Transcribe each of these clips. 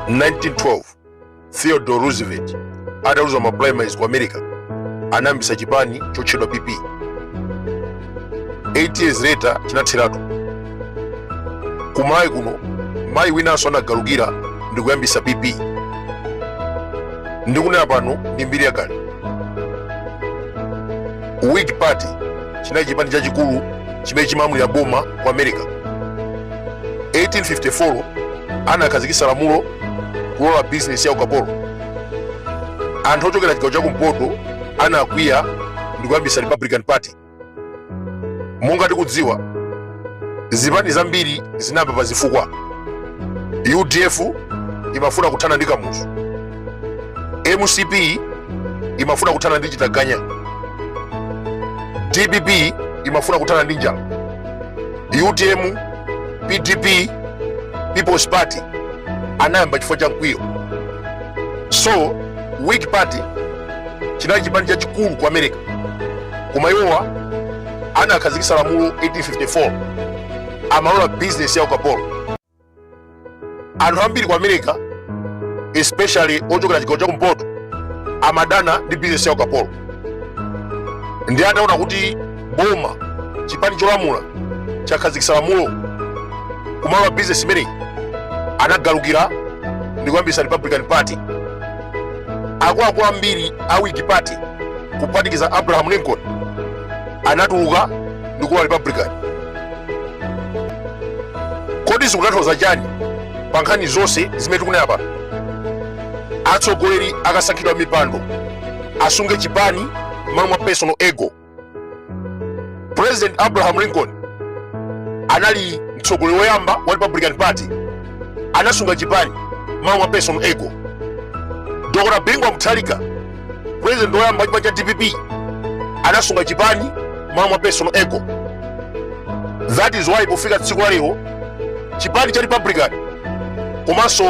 1912 Theodore Roosevelt ataluza ma primaries ku America, anayambisa chipani chotchedwa PP. 8 years later chinatheratu. Ku Malawi kuno mayi winanso anagalukira ndi kuyambisa PP. Ndikunena pano ndi mbiri yakale. Whig Party chinali chipani chachikulu chimene chimalamulira boma ku America. 1854 anakhazikitsa lamulo kulola bizinesi ya ukapolo. Anthu ochokera chigawo chakumpoto anakwiya ndi kuyambisa Republican Party. Monga tikudziwa, zipani zambiri zinayamba pa zifukwa. UDF imafuna kuthana ndi Kamuzu, MCP imafuna kuthana ndi chitaganya, DPP imafuna kuthana ndi njala, UTM, PDP, People's Party anayamba chifukwa cha mkwiyo. So Whig Party chinali chipani chachikulu ku America, koma iwowa anakhazikitsa lamulo 1854 amalola bizinesi ya ukapolo. Anthu ambiri ku America, especially ochokera chigawo chakumpoto, amadana ndi bizinesi ya ukapolo. Ndi ataona kuti boma, chipani cholamula, chakhazikitsa lamulo kumalola bizinesi imeneyi, anagalukira ndi kuyambisa Republican Party. Akuluakulu ambiri a Whig Party, kuphatikiza Abraham Lincoln, anatuluka ndi kulowa Republican. Kodi zikutanthauza chani pa nkhani zonse zimene tikunena pano? Atsogoleri akasankhidwa mipando asunge chipani m'malo mwa personal ego. President Abraham Lincoln anali mtsogoleri woyamba wa Republican Party, anasunga chipani m'malo mwa personal ego. Dr Bingu wa Mutharika, president woyamba wa chipani cha DPP, anasunga chipani m'malo mwa personal ego. That is why pofika tsiku la lero chipani cha Republican komanso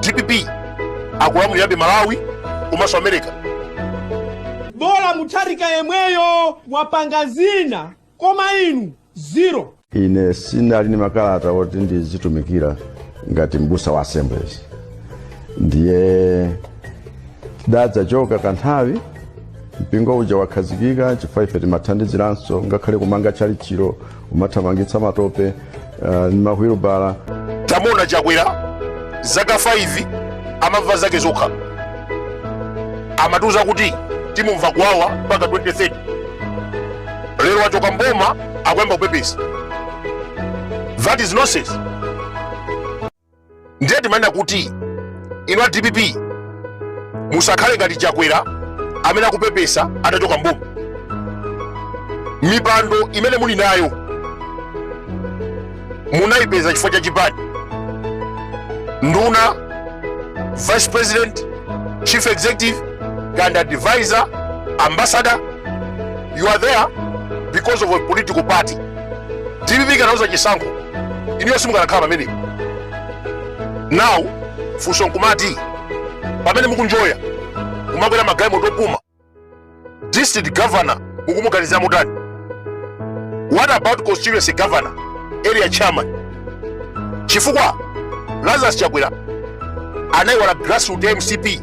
DPP akulamulirabe Malawi komanso America. Bola Mutharika yemweyo wapanga zina, koma inu zero. Ine sinali ndi makalata oti ndizitumikira ngati mbusa wa Assemblies, ndiye tidadzachoka kanthawi mpingo uja wakhazikika, chifukwa ife timathandiziranso ngakhale kumanga tchalitchilo, kumathamangitsa matope ndi mahwilubala. Tamuona Chakwera, zaka 5 amamva zake zokha, amatiuza kuti timumva kuwawa mpaka 2030. Lero wachoka mboma, akuyamba kupepesa. That is nonsense. Ndiye timanena kuti inu a DPP musakhale ngati Chakwera amene akupepesa atachoka mboma. Mipando imene muli nayo munayipeza chifukwa cha chipani. Nduna, vice president, chief executive and advisor, ambassador, you are there because of a political party. DPP ikanaluza chisankho, inuyo simukanakhala pamenepo. Now funso nkumati, pamene mukunjoya kumakwera magalimoto opuma, district governor mukumuganizira motani? What about constituency governor, area chairman? Chifukwa Lazarus Chakwera anayiwala grassroot ya MCP,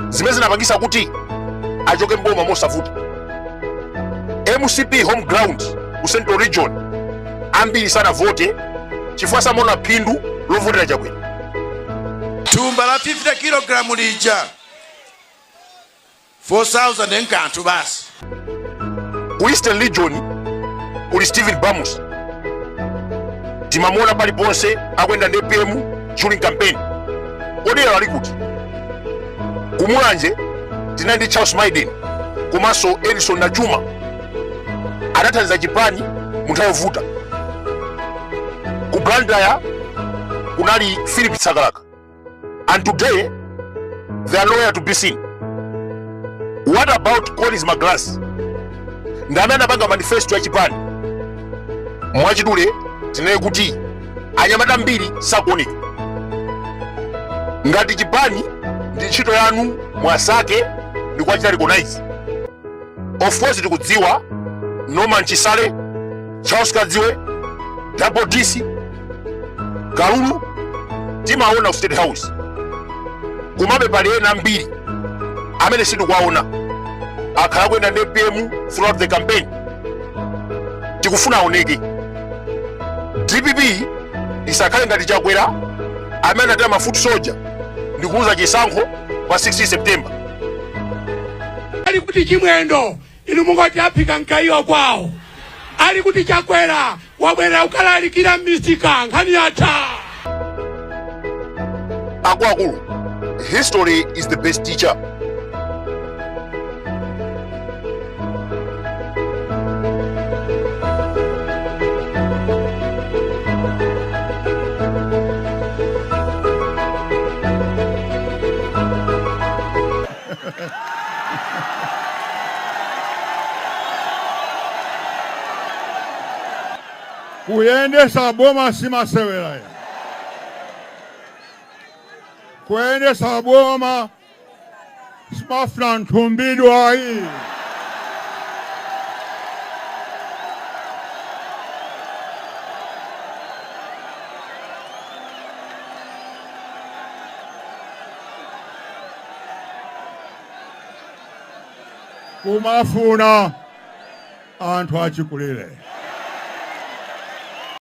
zimene zinapangisa kuti achoke mboma mosavuta. MCP home ground ku Central Region ambiri sanavote chifukwa samaona phindu lovotera Chakwera. Thumba la 50 kg lija 4000 nkanthu basi. Ku Eastern Region kuli Stephen Bamusi, timamuona paliponse akuyenda ndi APM during campaign. Kodi lero ali kuti? Kumulanje tinali ndi Charles Maiden komanso Edison Nachuma, anathandiza chipani mu nthawi yovuta. Ku Blantyre kunali Philip Tsakalaka, and today they are nowhere to be seen. What about Collins Magalasi? Ndi amene anapanga manifesto ya chipani. Mwachidule tinene kuti anyamata ambiri sakuoneka. Ngati chipani ndi ntchito yanu, mwasake ndi kuwachita recognize. Of course tikudziwa Norman Chisale, Charles Kadziwe, Double DC, Kalulu, timaona ku State House. Komabe pali ena ambiri amene sitikuwaona, akhala akuyenda ndi APM throughout the campaign. Tikufuna aoneke. DPP isakhale ngati Chakwera amene anataya ma foot soldier ndi kuluza chisankho pa 16 September. Ali kuti Chimwendo? Inu mungoti aphika mkaiwa kwawo. Ali kuti Chakwera? Wabwerera kukalalikira m'misika. Nkhani yatha. Akuluakulu, history is the best teacher. Kuyendesa boma simasewera ya. Kuyendesa boma simafuna nthumbidwa ayi. Kumafuna anthu achikulire.